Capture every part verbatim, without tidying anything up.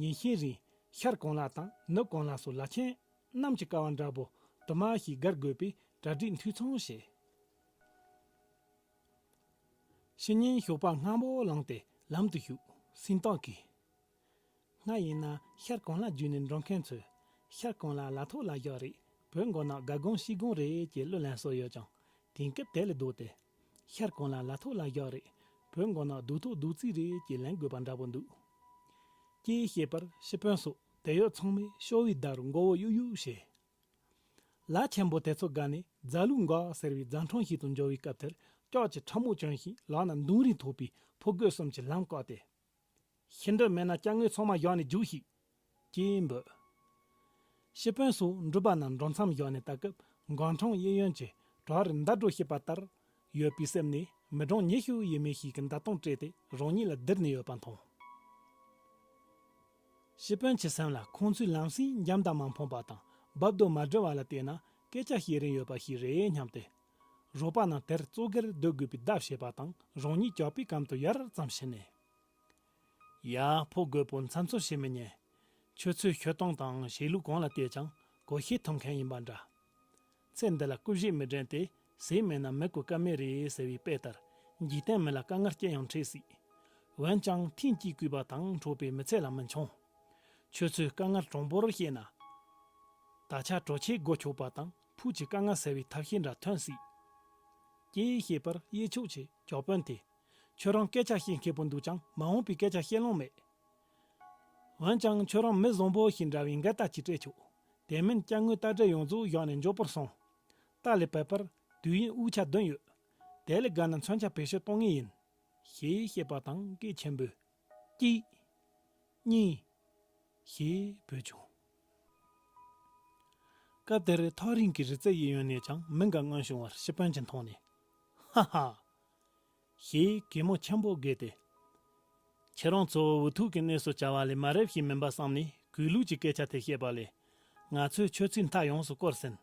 ཉིན་ཤས་རིང་ཤར་གོང་ལ་དང་ནུབ་གོང་ལ་སོགས་ལ་ཆེན་གནམ་གྱི་ཀ་བ་འདྲ་པོ་དུ་མ་ཞིག་བརྒལ་དགོས་པའི་གྲ་སྒྲིག་འཐུས་ཚང་བྱས། ཕྱི་ཉིན་ཞོགས་པ་སྔ་པོ་ལངས་ཏེ་ལམ་དུ་ཞུགས། སེམས་གཏམ་གྱིས། སྔ་ཡིན་ན་ཤར་གོང་ལ་བརྒྱུད་ནས་འགྲོ་མཁན་ཚོས་ཤར་གོང་ལ་ལ་ཐོག་ལ་བཞག་རེད། བོད་མགོ་ནག་དགའ་དགོང་ཤི་དགོང་རེད་ཅེས་གླུ་ལེན་སྲོལ་ཡོད་ཀྱང་དེང་སྐབས་དེ་ལས་ལྡོག་སྟེ། ཤར་གོང་ལ་ལ་ཐོག་ལ་བཞག་རེད། བོད་མགོ་ནག་སྡུག་ཐོག་སྡུག་རྩིས་རེད་ཅེས་ལེན་དགོས་པ་འདྲ་པོ་འདུག་ཅེས་བཤད་པར་ཤི་དཔོན་སོགས་དེ་ཡོད་ཚང་མས་ཤོ་བའི་བརྡར་མགོ་བོ་གཡུག་གཡུག་བྱས། ལ་ཆེན་པོ་དེ་ཚོ་དགའ་ནས་རྫ་ལུག་འགའ་ཟེར་བའི་རྫ་འཕྲང་ཞིག་ཏུ་འབྱོར་བའི་སྐབས་དེར་སྐྱོགས་ཀྱི་ཁྲ་མོ་གྱོན་ཞིང་ལག་ན་མདུང་རིང་ཐོགས་པའི་ཕོ་རྒོད་གསུམ་གྱིས་ལམ་བཀག་སྟེ། ཤི་འདོད་མེད་ན་སྐྱ་དངོས་ཚང་མ་བཞག་ནས་རྒྱུགས་ཤིག་ཅེས་འབོད། ཤི་དཔོན་སོགས་འགྲུལ་པ་རྣམས་འགྲོ་མཚམས་བཞག་ནས་ལྟ་སྐབས་མགོ་འཕྲང་གཡས་གཡོན་གྱི་བྲག་རི་འདར་འགྲོ་བྱེད་པ་ལྟར་ཡོད་པའི་གསེབ་ནས་མི་གྲངས་ཉི་ཤུ་ཡས་མས་ཤིག་གིས་མདའ་ལྟོང་སྤྲད་དེ་རང་ཉིད་ལ་བསྡིར་ནས་ཡོད་པ་མཐོང་། ཤི་དཔོན་གྱི་སེམས་ལ་ཁོང་ཚོས་ལམ་སེང་འཇམ་དང་མ་ཕོངས་པ་དང་རྦབ་རྡོ་མ་སྒྲིལ་བ་ལ་བལྟས་ན་སྐད་ཆ་བཤད་རིན་ཡོད་པ་ཞིག་རེད་སྙམ་སྟེ། རོགས་པ་རྣམས་དེར་བཙོག་གེར་སྡོད་དགོས་པའི་བརྡ་བྱེད་པ་དང་རང་ཉིད་སྐྱོགས་པའི་གམ་དུ་ཡར་ཙམ་ཕྱིན་ནས། ཡ། ཕོ་རྒོད་པོ་མཚམས་འཚོལ་བྱེད་མི་ཉན། ཁྱོད་ཚོའི་ཤོད་སྟངས་དང་བྱེད་ལུགས་གང་ལ་བལྟས་ཀྱང་གོ་ཤེས་ཐུབ་མཁན་ཡིན་པ་འདྲ། ཚེ་འདི་ལ་སྐུ་བཞེས་མི་དྲན་ཏེ་ཟས་མེད་ན་མི་དགོས་ཀ་མེད་རེད་ཟེར་བའི་དཔེ་ལྟར་འཇིག་རྟེན་མི་ལ་དཀའ་ངལ་སྐྱེ་ཡང་འཕྲད་སྲིད། འོན་ཀྱང་ཐེངས་གཅིག་བསྐུས་པ་དང་འཕྲོག་པའི་མི་ཚེ་ལ་མི་མཆོང་། ཁྱོད་ཚོས་དཀའ་ངལ་གྲངས་འབོར་བཤད་ན། ད་ཆ་གྲོ་ཆས་སྒོ་ཕྱུག་པ་དང་ཕུགས་ཀྱི་དཀའ་ངལ་སེལ་བའི་ཐབས་ཤེས་འདྲ་ཐོན་སྲིད། ཅེས་བཤད་པར་གཡས་ཕྱོགས་ཀྱི་ཇག་དཔོན་དེས། ཁྱོད་རང་སྐད་ཆ་བཤད་མཁས་པོ་འདུག་ཀྱང་མ་འོངས་པའི་སྐད་ཆ་བཤད་ལོང་མེད། འོན་ཀྱང་ཁྱོད་རང་མི་བཟང་པོ་ཞིག་འདྲ་བའི་འགལ་རྟགས་ཅིག་སྤྲད་ཆོག་དེ་མིན་སྐྱ་དངོས་རྟ་དྲེལ་ཡོངས་རྫོགས་བཞག་ནས་མགྱོགས་པོར་སོང་། རྟ་ལས་བབས་པར་དུས་ཡུན་དབུགས་ཆ་བདུན་ཡོད། དེ་ལས་བརྒལ་ན་མཚོན་ཆ་བེད་སྤྱོད་གཏོང་ངེས་ཡིན། ཞེས་བཤད་པ་དང་སྐད་ཆེན་པོས། གཅིག་གཉིས། ཞེས་བོས་བྱུང་། སྐབས་དེར་ཐག་རིང་གི་རི་རྩེ་ཡི་ཡོན་ནས་ཀྱང་མི་འགའ་མངོན་བྱུང་བར་ཤི་དཔོན་གྱིས་མཐོང་ནས། ཧ་ཧ། ཞེས་གད་མོ་ཆེན་པོ་བགད་དེ། ཁྱེད་རང་ཚོ་འུ་ཐུག་གི་གནས་སུ་བྱ་བ་ལས་མ་རབས་ཤིག་མིན་པ་བསམ་ནས་གུས་ལུགས་ཀྱི་སྐད་ཆ་དེ་བཤད་པ་ལས། ང་ཚོས་ཁྱོད་ཚོའི་མཐའ་ཡོངས་སུ་བསྐོར་ཟིན།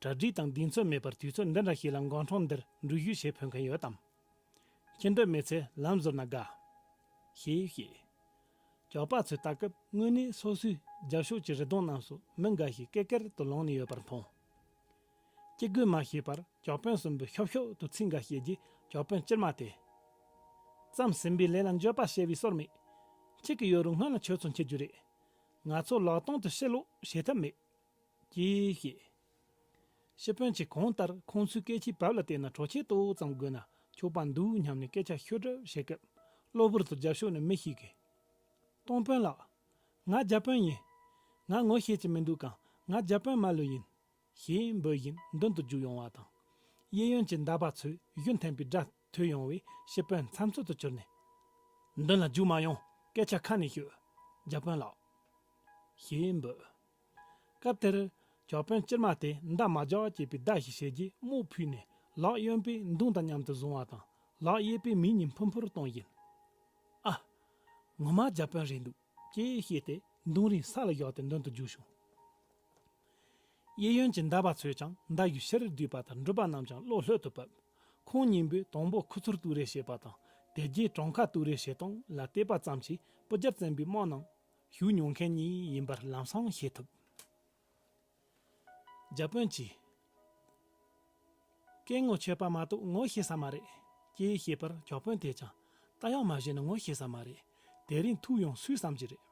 གྲ་སྒྲིག་དང་གདེང་ཚོད་མེད་པར་དུས་ཚོད་འདི་འདྲ་ཞིག་ལ་མགོ་འཕྲང་འདིར་འགྲུལ་བཞུད་བྱེད་ཕོད་མཁན་ཡོད་དམ། ཤི་འདོད་མེད་ཚེ་ལམ་ཟུར་ན་དགའ། ཞེས་བཤད། ཇག་པ་ཚོས་ལྟ་སྐབས་དངོས་གནས་སོ་སོའི་རྒྱབ་ཕྱོགས་ཀྱི་རི་སྡོང་རྣམས་སུ་མི་འགའ་ཞིག་ཀེར་ཀེར་དུ་ལངས་ནས་ཡོད་པར་མཐོང་། སྐྱེ་དགུས་མ་ཤེས་པར་ཇག་དཔོན་གསུམ་པོས་ཤོབ་ཤོབ་ཏུ་ཚིག་འགའ་བཤད་རྗེས་ཇག་དཔོན་སྐྱེལ་མ་དེས། རྩམ་ཟིན་པའི་ལས་ལ་འགྱོད་པ་བྱེད་པའི་སྲོལ་མེད། ཁྱེད་ཀྱི་ཡོད་རུང་སྔོན་ལ་ཁྱོད་ཚོ་འཁྱེར་རྒྱུ་རེད། ང་ཚོ་ལག་སྟོང་དུ་ཕྱིར་ལོག་བྱེད་ཐབས་མེད། ཅེས་བཤད། ཤི་དཔོན་གྱིས་གང་ལྟར་ཁོང་ཚོའི་སྐད་ཆའི་བབ་ལ་བལྟས་ན་གྲོ་ཆས་ཏོག་ཙམ་དགོས་ན་ཆོག་པ་འདུག་སྙམ་ནས་སྐད་ཆ་ཤོད་གྲབས་བྱེད་སྐབས་གློ་བུར་དུ་རྒྱབ་ཕྱོགས་ནས་མི་ཞིག་གིས། གཏོང་དཔོན་ལགས། ང་རྒྱ་དཔོན་ཡིན། ང་ངོ་ཤེས་ཀྱི་མི་འདུག་གམ། ང་རྒྱ་དཔོན་མ་ལོས་ཡིན། ཞེས་འབོད་བཞིན་མདུན་དུ་རྒྱུགས་ཡོང་བ་དང་། གཡས་གཡོན་གྱི་མདའ་པ་ཚོས་གཞུ་འཐེན་པའི་སྒྲ་ཐོས་ཡོང་བས་ཤི་དཔོན་མཚམས་འཚོལ་དུ་གྱུར་ནས། མདུན་ལ་རྒྱུགས་མ་ཡོང་། སྐད་ཆ་ཁ་ནས་ཤོད། རྒྱ་དཔོན་ལགས། ཞེས་འབོད། སྐབས་དེར་ཇག་དཔོན་སྐྱེལ་མ་དེས་མདའ་མ་རྒྱག་ཅེས་པའི་བརྡ་ཞིག་བྱས་རྗེས་རྨོག་ཕུད་ནས་ལག་གཡོན་པས་མདུང་དང་མཉམ་དུ་བཟུང་བ་དང་ལག་གཡས་པས་མིག་གཉིས་འཕུར་འཕུར་གཏོང་བཞིན། ཨ། ངོ་མ་རྒྱ་དཔོན་རེད་འདུག་ཅེས་བཤད་དེ་མདུང་རིང་ས་ལ་བཞག་སྟེ་མདུན་དུ་རྒྱུགས་བྱུང་། གཡས་གཡོན་གྱི་མདའ་པ་ཚོས་ཀྱང་མདའ་གཞུ་ཕྱིར་བསྡུས་པ་དང་འགྲུལ་པ་རྣམས་ཀྱང་བློ་ལྷོད་དུ་བབས། ཁོང་གཉིས་པོས་དང་པོ་ཁུ་ཚུར་གཏུག་རེས་བྱེད་པ་དང་དེ་རྗེས་བྲང་ཁ་གཏུག་རེས་བྱེད་སྟངས་ལ་བལྟས་པ་ཙམ་གྱིས་སྤུ་རྒྱལ་བཙན་པོའི་དམག་ནང་ཞུགས་མྱོང་མཁན་གཉིས་ཡིན་པར་ལམ་སང་ཤེས་ཐུབ། རྒྱ་དཔོན་གྱིས། སྐད་ངོ་ཆོད་པ་མ་གཏོགས་ངོ་ཤེས་ས་མ་རེད། ཅེས་བཤད་པར་ཇག་དཔོན་དེས་ཀྱང་ད་ཡང་མ་བཤད་ན་ངོ་ཤེས་ས་མ་རེད། དེ་རིང་ཐུག་ཡོང་སུས་བསམ་གྱི་རེད།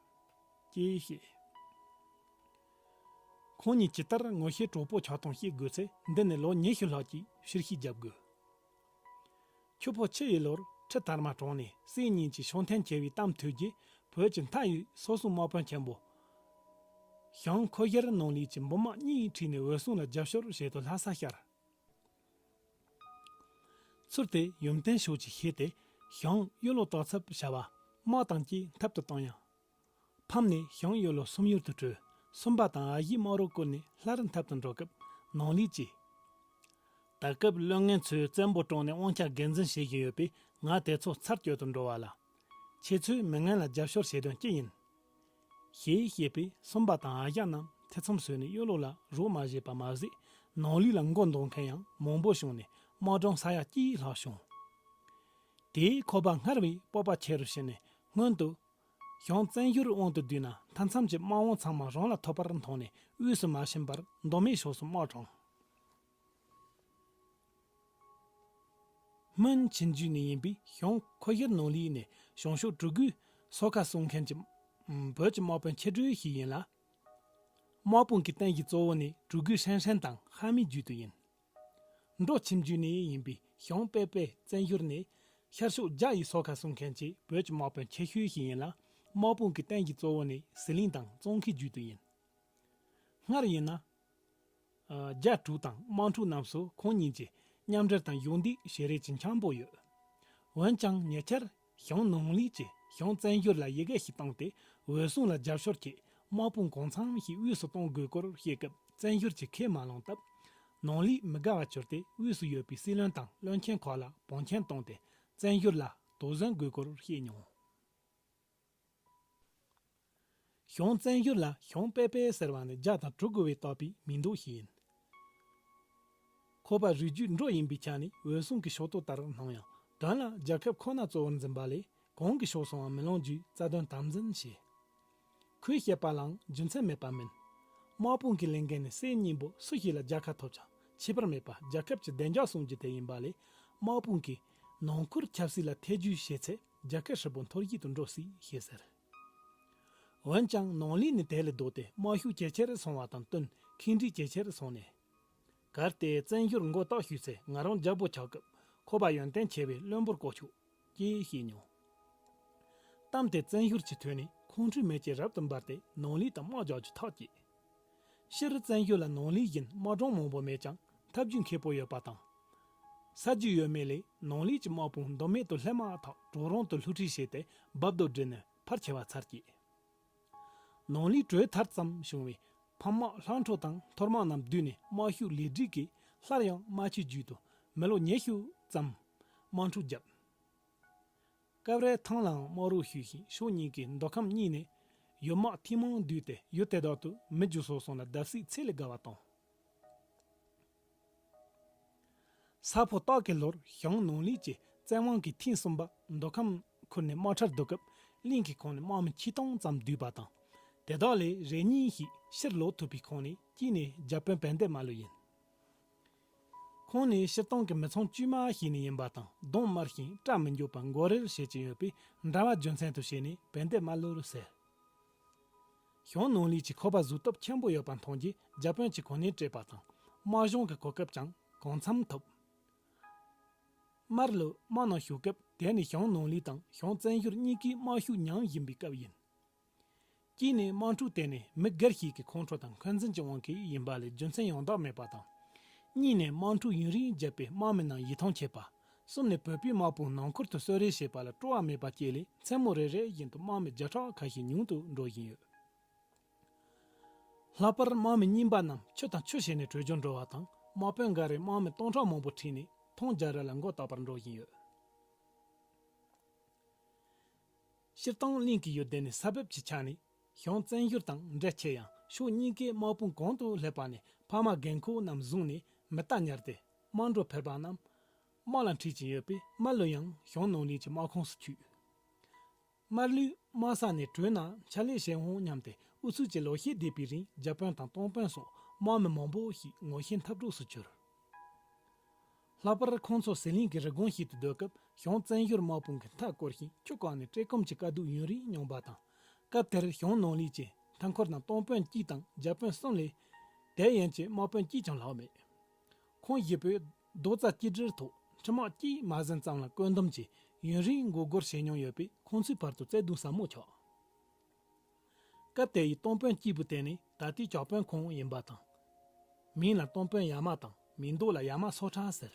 ཅེས་བཤད། ཁོང་གཉིས་ཇི་ལྟར་ངོ་ཤེས་གྲོགས་པོ་ཆགས་སྟངས་ཤེས་དགོས་ཚེ་འདི་ནས་ལོ་ཉི་ཤུ་ལྷག་ཅིག་ཕྱིར་ཤིག་རྒྱབ་དགོས། ཆུ་ཕོ་ཆུ་ཡི་ལོར་ཁྲི་དར་མ་གྲོང་ནས་སྲས་གཉིས་ཀྱིས་ཕྱོགས་འཐེན་བྱས་པའི་གཏམ་ཐོས་རྗེས་བོད་ཀྱི་མཐའ་ཡི་སོ་སོའི་དམག་དཔོན་ཆེན་པོ། ཞང་ཁོ་ཤར་ནང་ལས་ཀྱི་འབུམ་དམག་གཉིས་ཁྲིད་ནས་འོད་སྲུང་ལ་རྒྱབ་སྐྱོར་བྱེད་དུ་ལྷ་ས་ཤར། ཚུར་དེ་ཡུམ་བརྟན་ཕྱོགས་ཀྱི་ཤེས་ཏེ་ཞང་གཡུ་ལོ་སྟག་ཚབ་བྱ་བ་དམག་དང་བཅས་འཐབ་ཏུ་བཏང་ཡང་། ཕམ་ནས་ཞང་གཡུ་ལོ་སུམ་ཡུལ་དུ་བྲོས། སུམ་པ་དང་ཨ་ཡེ་དམག་རོགས་བསྐོར་ནས་སླར་འཐབ་ཏུ་འགྲོ་སྐབས་ནང་ལས་ཀྱིས། ད་སྐབས་བློན་ངན་ཚོས་བཙན་པོ་བཀྲོངས་ནས་དབང་ཆ་སྒེར་འཛིན་བྱེད་བཞིན་ཡོད་པས་ང་དེ་ཚོ་ཚར་གཅོད་དུ་འགྲོ་བ་ལ། ཁྱེད་ཚོས་མི་ངན་ལ་རྒྱབ་སྐྱོར་བྱེད་དོན་ཅི་ཡིན། ཞེས་བཤད་པས་སུམ་པ་དང་ཨ་ཡེ་རྣམས་ཐེ་ཚོམ་ཟོས་ནས་གཡུ་ལོ་ལ་རོགས་མ་བྱས་པ་མ་ཟད་ནང་ལས་ལ་མགོ་འདོགས་མཁན་ཡང་མང་པོ་བྱུང་ནས་དམག་གྲངས་ས་ཡ་གཅིག་ལྷག་བྱུང་། དེས་ཁོ་པ་སྔར་བས་སྤོབས་པ་ཆེ་རུ་ཕྱིན་ནས་སྔོན་དུ། ཞང་བཙན་ཡུལ་དབང་དུ་བསྡུས་ན་མཐའ་མཚམས་ཀྱི་དམག་དབང་ཚང་མ་རང་ལ་ཐོབ་པར་མཐོང་ནས་དབུས་སུ་མ་ཕྱིན་པར་མདོ་སྨད་ཕྱོགས་སུ་དམག་དྲངས། སྨན་ཆུན་བརྒྱུད་ནས་ཡིན་པའི་ཞང་ཁོ་ཤར་ནོང་ལི་ནི་ཞང་ཞུང་གྲུ་གུའི་སོ་ཁ་སྲུང་མཁན་གྱི་བོད་ཀྱི་དམག་དཔོན་ཆེ་གྲས་ཤིག་ཡིན་ལ། དམག་དཔུང་གི་རྟེན་གཞི་གཙོ་བོ་ནི་གྲུ་གུའི་ཧྲན་ཧྲན་དང་ཧ་མིའི་བརྒྱུད་དུ་ཡིན། འབྲོག་ཆུན་བརྒྱུད་ནས་ཡིན་པའི་ཞང་པེ་པེ་བཙན་ཡུལ་ནི་ཤར་ཕྱོགས་རྒྱ་ཡི་སོ་ཁ་སྲུང་མཁན་གྱི་བོད་ཀྱི་དམག་དཔོན་ཆེ་ཤོས་ཤིག་ཡིན་ལ། དམག་དཔུང་གི་རྟེན་གཞི་གཙོ་བོ་ནི་ཟི་ལིང་དང་ཙོང་ཁའི་བརྒྱུད་དུ་ཡིན། སྔར་ཡིན་ན། རྒྱ་གྲུ་དང་དམག་འཁྲུག་རྣམས་སུ་ཁོང་གཉིས་ཀྱིས་མཉམ་འབྲེལ་དང་གཞུང་འདེགས་བྱེད་རེས་ཀྱི་འཆར་འབོ་ཡོད། འོན་ཀྱང་ཉེ་ཆར་ཞང་ནོང་ལི་གྱིས་ཞང་བཙན་ཡུལ་ལ་ཡི་གེ་ཞིག་བཏང་སྟེ་འོད་སྲུང་ལ་རྒྱབ་སྐྱོར་གྱིས་དམག་དཔུང་གང་འཚམ་ཞིག་དབུས་སུ་གཏོང་དགོས་སྐོར་བཤད་སྐབས་བཙན་ཡུལ་གྱིས་ཁས་མ་བླངས་སྟབས། ནོང་ལི་མི་དགའ་བ་གྱུར་ཏེ་དབུས་སུ་ཡོད་པའི་སྲིད་བློན་དང་བློན་ཆེན་ཁག་ལ་བང་ཆེན་བཏང་སྟེ་བཙན་ཡུལ་ལ་དོགས་ཟོན་དགོས་སྐོར་བཤད་མྱོང་། ཞང་བཙན་ཡུལ་ལ་ཞང་པེ་པེ་ཟེར་བ་ནི་རྒྱ་དང་གྲུ་གུ་བས་བཏགས་པའི་མིང་འདོགས་ཤིག་ཡིན། ཁོ་པ་རུས་རྒྱུད་འབྲོག་ཡིན་པའི་ཆ་ནས་འོད་སྲུང་གི་ཕྱོགས་གཏོགས་ལྟར་སྣང་ཡང་དོན་ལ་རྒྱལ་ཁབ་ཁོ་ན་གཙོ་བོར་འཛིན་པ་ལས་གང་གི་ཕྱོགས་སུའང་མི་ལངས་རྒྱུའི་རྩ་དོན་དམ་འཛིན་བྱས། ཁོས་བཤད་པ་ལའང་རྒྱུ་མཚན་མེད་པ་མིན། དམག་དཔུང་གི་ལས་འགན་ནི་སྲས་གཉིས་པོ་སུ་ཞིག་ལ་རྒྱལ་ཁ་ཐོབ་ཀྱང་ཁྱད་པར་མེད་པ་རྒྱལ་ཁབ་ཀྱི་བདེ་འཇགས་སྲུང་རྒྱུ་དེ་ཡིན་པ་ལས། དམག་དཔུང་གིས་ནང་ཁུལ་ཆབ་སྲིད་ལ་ཐེ་ཇུས་བྱེད་ཚེ་རྒྱལ་ཁབ་ཧྲིལ་པོ་འཐོར་བྱེད་དུ་འགྲོ་སྲིད་ཞེས་ཟེར། འོན་ཀྱང་ནོང་ལི་ནི་དེ་ལས་ལྡོག་སྟེ་དམག་ཤུགས་ཇེ་ཆེར་སོང་བ་དང་བསྟུན་ཁེངས་དྲེགས་ཇེ་ཆེར་སོང་ནས། གལ་ཏེ་བཙན་ཡུལ་མགོ་བཏགས་ཞུས་ཚེ་ང་རང་རྒྱལ་པོ་ཆགས་སྐབས་ཁོ་པ་ཡོན་ཏན་ཆེ་བའི་བློན་པོར་བསྐོ་ཆོག་ཅེས་བཤད་མྱོང་། གཏམ་དེ་བཙན་ཡུལ་གྱིས་ཐོས་ནས་ཁོང་ཁྲོའི་མེ་ལྕེ་རབ་ཏུ་འབར་ཏེ་ནོང་ལི་དང་དམག་རྒྱག་རྒྱུ་ཐག་བཅད། སྤྱིར་བཙན་ཡུལ་ལ་ནོང་ལི་བཞིན་དམག་གྲོང་མང་པོ་མེད་ཀྱང་ཐབས་ཇུས་མཁས་པོ་ཡོད་པ་དང་། ས་རྒྱུས་ཡོད་མེད་ལས་ནོང་ལི་གྱི་དམག་དཔུང་མདོ་སྨད་དུ་སླེབས་མ་ཐག་གྲོག་རོང་དུ་བསླུ་བྲིད་བྱས་ཏེ་རྦབ་རྡོ་བསྒྲིལ་ནས་ཕར་འཁྱེར་བ་ཚར་བཅད། ནོང་ལིའི་གྲོས་མཐར་ཙམ་བྱུང་བའི་ཕམ་དམག་ལྷ་འཕྲོ་དང་ཐོར་དམག་རྣམས་བསྡུས་ནས་དམག་ཤུགས་ལས་སྒྲིག་གིས་སླར་ཡང་རྨ་ཆུའི་རྒྱུད་དུ་མི་ལོ་ཉི་ཤུ་ཙམ་དམག་འཁྲུག་བརྒྱབ། སྐབས་རེ་ཐང་ལའང་དམག་རོགས་ཞུས་ཤིང་ཕྱོགས་གཉིས་ཀྱི་མདོ་ཁམས་གཉིས་ནས་ཡུལ་དམག་ཐེངས་མང་བསྡུས་ཏེ་ཡུལ་དེ་དག་ཏུ་མི་རྒྱུ་སོགས་སོང་ལ་བརྡབ་གསིག་ཚད་ལས་བརྒལ་བ་བཏང་། ས་ཕོ་སྟག་གི་ལོར་ཞང་ནོང་ལི་གྱི་བཙན་དབང་གིས་ཐེངས་གསུམ་པ་མདོ་ཁམས་ཁུལ་ནས་དམག་ཁྲལ་བསྡུ་སྐབས་གླིང་གི་ཁོངས་ནས་དམག་མི་ཆིག་སྟོང་ཙམ་བསྡུས་པ་དང་། དེ་དག་ལས་རེ་གཉིས་ཤིག་ཕྱིར་ལོག་ཐུབ་པའི་ཁོངས་ནས་གཅིག་ནི་རྒྱ་དཔོན་བན་དེ་མ་ལོ་ཡིན། ཁོང་ནི་སྤྱིར་བཏང་གི་མི་ཚང་དཀྱུས་མ་ཞིག་ནས་ཡིན་པ་དང་གདོང་དམར་ཞིང་སྐྲ་མི་འགྱོ་བར་མགོ་རིལ་བྱེད་ཀྱི་ཡོད་པས་འདྲ་བ་རྒྱུ་མཚན་དུ་བྱས་ནས་བན་དེ་མ་ལོ་ཟེར། ཞང་ནོང་ལི་གྱི་ཁོག་པ་གཟུགས་སྟོབས་ཆེན་པོ་ཡོད་པ་མཐོང་རྗེས་རྒྱ་དཔོན་གྱི་གོ་གནས་སྤྲད་པ་དང་དམག་སྦྱོང་གི་གོ་སྐབས་ཀྱང་གང་འཚམ་ཐོབ། མར་ལོ་དམག་ནང་ཞུགས་སྐབས་དེ་ནི་ཞང་ནོང་ལི་དང་ཞང་བཙན་ཡུལ་གཉིས་ཀའི་དམག་ཤུགས་མཉམ་ཡིན་པའི་སྐབས་ཡིན། གཅིག་ནས་དམག་འཁྲུག་དེ་ནི་མི་སྒེར་ཞིག་གི་ཁོང་ཁྲོ་དང་འཁོན་འཛིན་གྱི་དབང་གིས་ཡིན་པ་ལས་རྒྱུ་མཚན་ཡང་དག་མེད་པ་དང་། གཉིས་ནས་དམག་འཁྲུག་ཡུན་རིང་བརྒྱབ་པས་དམག་མི་རྣམས་ཡིད་ཐང་ཆད་པ། གསུམ་ནས་བོད་པའི་དམག་དཔུང་ནང་ཁུལ་དུ་གསོད་རེས་བྱེད་པ་ལ་སྤྲོ་བ་མེད་པ་བཅས་ལས་མཚན་མོ་རེ་རེ་བཞིན་དུ་དམག་མི་བརྒྱ་ཕྲག་ཁ་ཤས་ཉུང་དུ་འགྲོ་བཞིན་ཡོད། ལྷག་པར་དམག་མི་རྙིང་པ་རྣམས་ཆུ་དང་ཆུ་བྱས་ནས་བྲོས་བྱོལ་འགྲོ་བ་དང་དམག་དཔོན་འགའ་རེ་དམག་མི་སྟོང་ཕྲག་མང་པོ་ཁྲིད་ནས་ཐང་རྒྱལ་རབས་ལ་མགོ་བཏགས་པར་འགྲོ་བཞིན་ཡོད། སྤྱིར་བཏང་གླིང་གི་ཡུལ་སྡེ་ནི་ས་བབ་ཀྱི་ཆ་ནས་ཞང་བཙན་ཡུལ་དང་འབྲེལ་ཆེ་ཡང་ཕྱོགས་གཉིས་ཀའི་དམག་དཔུང་གང་དུ་སླེབས་པ་ནས་ཕ་མ་རྒན་འཁོགས་རྣམས་བཟུང་ནས་མི་རྟ་ཉར་ཏེ་དམག་འགྲོ་ཕེབས་པ་རྣམས་དམག་ལ་འཁྲིད་ཀྱིན་ཡོད་པས་དམར་ལོ་ཡང་ཞང་ནོང་ལི་གྱི་དམག་ཁོངས་སུ་ཚུད། དམར་ལོས་དམག་ས་ནས་བྲོས་ན་ཕྱག་ལས་བྱེད་འོང་སྙམ་སྟེ་ཨུ་ཚུགས་ཀྱིས་ལོ་ཤས་འདས་པའི་རིང་རྒྱ་དཔོན་དང་སྟོང་དཔོན་སོགས་དམག་མི་མང་པོ་ཞིག་ངོ་ཤེས་འཐབ་གྲོགས་སུ་གྱུར། ལྷག་པར་ཁོང་ཚོ་ཟི་ལིང་གི་རི་སྒང་ཞིག་ཏུ་སྡོད་སྐབས་ཞང་བཙན་ཡུལ་དམག་དཔུང་གིས་མཐའ་བསྐོར་ཞིང་ཆུ་བཀག་ནས་བཀྲེས་སྐོམ་གྱི་དཀའ་སྡུག་ཡུན་རིང་མྱོང་པ་དང་། སྐབས་དེར་ཞང་ནོང་ལི་གྱི་མཐའ་འཁོར་ན་སྟོང་དཔོན་གཅིག་དང་རྒྱ་དཔོན་གསུམ་ལས་དེ་ཡན་གྱི་དམག་དཔོན་གཅིག་ཀྱང་ལྷག་མེད། ཁོང་བཞི་པོས་རྡོག་རྩ་གཅིག་སྒྲིལ་ཐོག་ཁྲིམས་དམག་གཅིག་མ་ཟིན་ཙམ་ལ་བཀོད་འདོམས་ཀྱིས་ཡུན་རིང་མགོ་སྒོར་བྱེད་མྱོང་ཡོད་པས་ཁོང་ཚོའི་བར་དུ་བརྩེ་དུང་ཟབ་མོ་ཆགས། སྐབས་དེ་ཡི་སྟོང་དཔོན་གཅིག་པུ་དེ་ནི་ད་ལྟའི་ཇག་དཔོན་ཁོང་ཡིན་པ་དང་། མིང་ལ་སྟོང་དཔོན་ཡ་མ་དང་མིང་འདོགས་ལ་ཡ་མ་སོ་ཁྲ་ཟེར།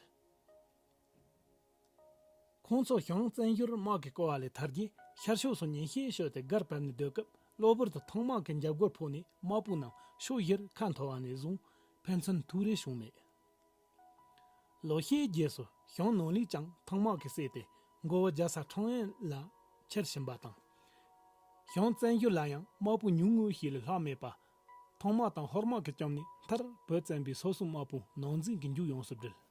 ཁོང་ཚོ་ཞང་བཙན་ཡུལ་དམག་གིས་བསྐོར་བ་ལས་ཐར་རྗེས་ཤར་ཕྱོགས་སུ་ཉིན་ཤས་བཞུགས་ཏེ་སྒར་ཕེབས་ནས་སྡོད་སྐབས་གློ་བུར་དུ་ཐང་དམག་གི་འཇབ་རྒོལ་ཕོག་ནས་དམག་དཔུང་རྣམས་ཕྱོགས་བཞིར་ཁ་འཐོར་བ་ནས་བཟུང་ཕན་ཚུན་ཐུག་རེས་བྱུང་མེད། ལོ་ཤས་རྗེས་སུ་ཞང་ནོང་ལིས་ཀྱང་ཐང་དམག་གིས་བསད་དེ་མགོ་བོ་རྒྱལ་ས་ཁྲང་ཨན་ལ་ཁྱེར་ཕྱིན་པ་དང་། ཞང་བཙན་ཡུལ་ལ་ཡང་དམག་དཔུང་ཉུང་ངུ་ཞིག་ལས་ལྷག་མེད་པ། ཐང་དམག་དང་ཧོར་དམག་གིས་བཅོམ་ནས་མཐར་བོད་བཙན་པོའི་སོ་སྲུང་དམག་དཔུང་ནང་འཛིང་གི་མཇུག་ཡོངས་སུ་བསྒྲིལ།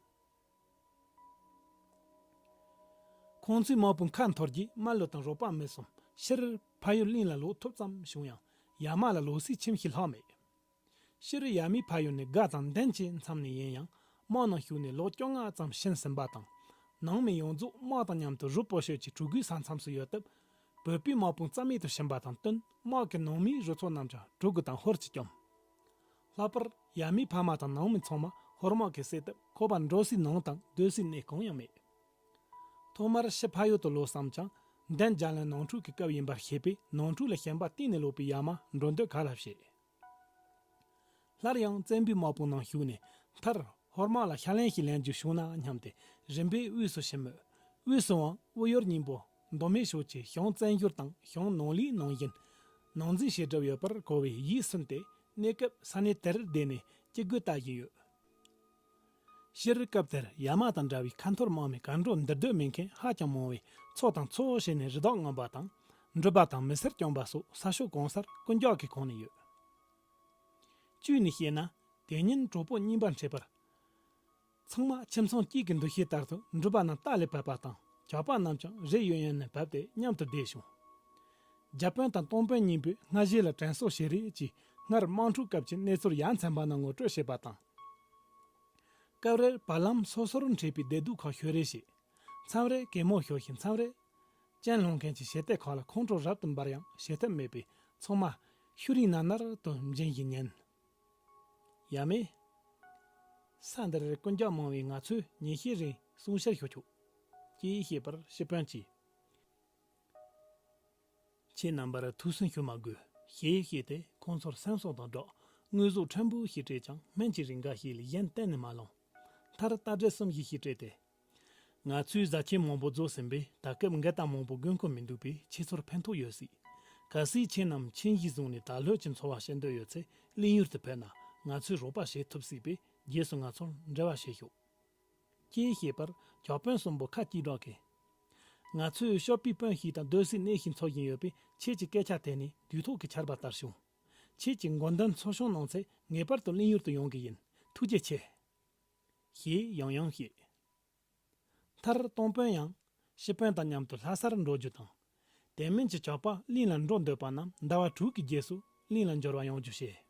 ཁོང་ཚོའི་དམག་དཔུང་ཁ་འཐོར་རྗེས་དམར་ལོ་དང་རོགས་པ་མི་གསུམ་ཕྱིར་ ཕ་ཡུལ་གླིང་ལ་ལོག་ཐུབ་ཙམ་བྱུང་ཡང་། ཡ་མ་ལ་ལོག་སའི་ཁྱིམ་གཞིས་ལྷག་མེད། སྤྱིར་ཡ་མའི་ཕ་ཡུལ་ནི་དགའ་དང་ལྡན་གྱི་མཚམས་ནས་ཡིན་ཡང་། དམག་ནང་ཞུགས་ནས་ལོ་བཅོ་ལྔ་ཙམ་ཕྱིན་ཟིན་པ་དང་། ནང་མི་ཡོངས་རྫོགས་དམག་དང་མཉམ་དུ་རུ་སྤོ་ཤོད་ཀྱི་གྲུ་གུའི་ས་མཚམས་སུ་ཡོད་སྟབས། བོད་པའི་དམག་དཔུང་རྩ་མེད་དུ་ཕྱིན་པ་དང་བསྟུན། དམག་གི་ནང་མིའི་རུ་ཚོགས་རྣམས་ཀྱང་གྲུ་གུ་དང་ཧོར་གྱིས་བཅོམ། ལྷག་པར་ཡ་མའི་ཕ་མ་དང་ནང་མི་ཚང་མ་ཧོར་དམག་གིས་བསད་སྟབས། ཁོ་པ་འགྲོ་སའི་ནང་དང་སྡོད་སའི་གནས་གང་ཡང་མེད། ཐོག་མར་ཕྱི་ཕ་ཡུལ་དུ་ལོག་བསམ་ཀྱང་། འདན་རྒྱ་ལན་ནང་འཁྲུག་གི་སྐབས་ཡིན་པར་ཤེས་པས། ནང་འཁྲུག་ལ་ཞེན་པ་གཏིང་ནས་ལོག་པའི་ཡ་མ་འགྲོ་འདོད་ག་ལ་བྱེད། སླར་ཡང་བཙན་པོའི་དམག་དཔུང་ནང་ཞུགས་ནས། མཐར་ཧོར་དམག་ལ་ཕྱག་ལེན་ཞིག་ལེན་རྒྱུ་བྱུང་ན་སྙམ་སྟེ། རིམ་པས་དབུས་སུ་ཕྱིན་མོད། དབུས་སུའང་དབུ་གཡོར་སྙིང་པོ་མདོ་སྨད་ཕྱོགས་ཀྱི་ཞང་བཙན་བཞུར་དང་ཞང་ནང་ལིའི་ནང་བཞིན་ནང་འཛིང་བྱེད་གྲབས་ཡོད་པར་གོ་བས་ཡིད་སུན་ཏེ། གནས་སྐབས་ས་གནས་དེར་བསྡད་ནས་སྐྱིད་དགོས་ལྟ་བཞིན་ཡོད། སྤྱིར་སྐབས་དེར་ཡ་མ་དང་འདྲ་བའི་ཁ་འཐོར་དམག་མི་གར་འགྲོ་འདིར་སྡོད་མེད་མཁན་ཧ་ཅང་མང་བས། ཚོ་དང་ཚོ་བྱས་ནས་རི་དྭགས་རྔོན་པ་དང་། འབྲུག་པ་དང་མི་སེར་རྐྱང་པ་སོགས་ས་ཕྱོགས་གང་སར་རྐུན་ཇག་གིས་གང་ནས་ཡོད། བཅོས་ནས་བཤད་ན། དེ་ཉིན་གྲོགས་པོ་རྙིང་པ་འཕྲད་པར། ཚང་མ་ཁྱིམ་ཚང་གཅིག་གི་འདུ་ཤེས་ལྟར་དུ་འབྲུག་པ་རྣམས་རྟ་ལས་བབས་པ་དང་། ཇག་པ་རྣམས་ཀྱང་རི་གཡས་གཡོན་ནས་བབས་ཏེ་མཉམ་དུ་བསྡད་བྱུང་། རྒྱ་དཔོན་དང་སྟོང་དཔོན་གཉིས་པོས་སྔ་གཞས་ལ་དྲན་གསོ་བྱེད་རེས་ཀྱིས། སྔར་དམག་འཁྲུག་སྐབས་ཀྱི་གནས་ཚུལ་ཡ་མཚན་པ་རྣམས་ངོ་སྤྲོད་བྱེད་པ་དང་། སྐབས་རེར་བར་ལམ་སོ་སོར་འཕྲད་པའི་བདེ་སྡུག་ཁག་ཤོད་རེས་བྱེད། མཚམས་རེ་གད་མོ་ཤོར་ཞིང་། མཚམས་རེ་གཅན་སློང་མཁན་གྱི་ཞལ་ཏེ་ཁག་ལ་ཁོང་ཁྲོ་རབ་ཏུ་འབར་ཡང་བྱེད་ཐབས་མེད་པས། ཚང་མ་ཤུ་རིང་ནར་ནར་དུ་འབྱིན་བཞིན་ཉན། ཡ་མེ། ས་འདིར་རྐུན་ཇག་མང་བས། ང་ཚོས་ཉིན་ཤས་རིང་སྲུང་བཤེར་ཞུ་ཆོག །ཅེས་བཤད་པར་སྤྱི་དཔོན་གྱིས། ཁྱེད་རྣམ་པར་ཐུགས་སུན་ཞུ་མ་དགོས། ཞེས་བཤད་དེ་ཁོང་ཚོར་སེམས་གསོ་དང་སྦྲགས་དངོས་ཟོག་ཕྲན་བུ་ཞིག་སྤྲད་ཀྱང་། སྨན་གྱི་རིགས་འགའ་ཞིག་ལས་གཞན་གཏན་ནས་མ་བླངས། མཐར་རྟ་དྲེལ་གསུམ་བཞི་ཞིག་སྤྲད་དེ། ང་ཚོས་བཟའ་ཆས་མང་པོ་རྫོགས་ཟིན་པས། ད་སྐབས་འགལ་ཟླ་མང་པོ་དགོས་མཁོ་མི་འདུག་པས། ཁྱེད་ཚོར་ཕན་ཐོགས་ཡོད་སྲིད། གལ་སྲིད་ཁྱེད་རྣམས་ཁྱིམ་གཞིས་བཟུང་ནས་ད་ལྷོད་ཀྱི་འཚོ་བ་བྱེད་འདོད་ཡོད་ཚེ། གླིང་ཡུལ་དུ་ཕེབས་ན་ང་ཚོས་རོགས་པ་བྱེད་ཐུབ་སྲིད་པས། རྗེས་སུ་ང་ཚོར་འབྲེལ་བ་བྱེད་ཤོག །ཅེས་བཤད་པར་ཇག་དཔོན་གསུམ་པོ་ཁ་སྐྱེངས་སྒྲོག་གིས། ང་ཚོས་གཤོག་པའི་དཔོན་ཞིག་དང་སྡོད་སའི་གནས་ཤིག་འཚོལ་བཞིན་ཡོད་པས། ཁྱེད་ཀྱི་སྐད་ཆ་དེ་ནི་དུས་ཐོག་གི་ཆར་པ་ལྟར་བྱུང་། ཁྱེད་ཀྱི་མགོ་འདོན་ཚོགས་ཆུང་གནང་ཚེ། ངེས་པར་དུ་གླིང་ཡུལ་དུ་ཡོང་གི་ཡིན། ཐུགས་རྗེ་ཆེ། ཞེས་ཡང་ཡང་བཤད། མཐར་སྟོང་དཔོན་ཡང་སྤྱི་དཔོན་དང་མཉམ་དུ་ལྷ་སར་འགྲོ་རྒྱུ་དང་། དེ་མིན་གྱི་ཇག་པ་གླིང་ལ་འགྲོ་འདོད་པ་རྣམས་ཟླ་བ་དྲུག་གི་རྗེས་སུ་གླིང་ལ་འབྱོར་བ་ཡོང་རྒྱུ་བྱས།